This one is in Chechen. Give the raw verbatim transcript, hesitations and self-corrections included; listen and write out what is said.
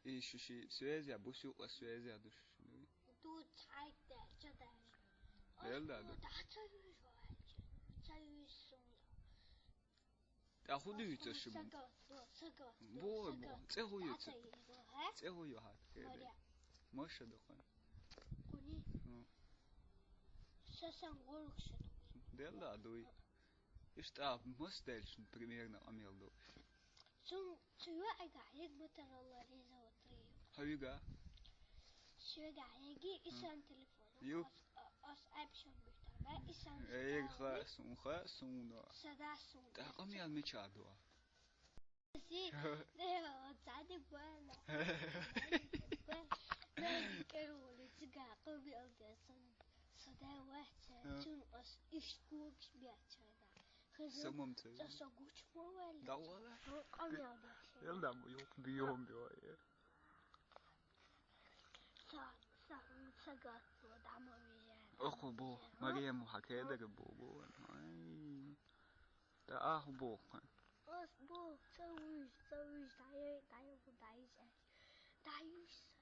И шу ши связь я, бусюкъа связь я ду шу ши. Ду цхьайтта ча даже. Эл да ду. Да, ца юж вач. Ца юж сун. Та худу ю ца шу. Сага, сага. Бо, бо. Ца ху ю ца. Ца ху ю хат. Маша. Маша ду хан. Куни. Сасан горукши. Дел да дуй. Ишта мас дальше примерно амел ду. Цун цуя айга, як Моторола реза отри. Хавига. Сюга, яги исан телефон. Ю. Ос, ос апшон битама, исан. Эг ха, сун ха, сун но. Сада сун. Та камел меча дуа. Си, не, отсади буэла. Буэла. Буэла, керули, цига, къуби алгасан. Сада вача, цун ос иш кубш бяча да. Самом цей. Сосо гуч мовали. Да вала. Камел бяча. Эл да му юк биом био. Са, са, сагат, дамо вижен. Охо бо, Марием хакедер бо, бо. Ай. Та ах бо. Ос бо, са уж, са уж, дай, дай, дай, дай. Дай уж.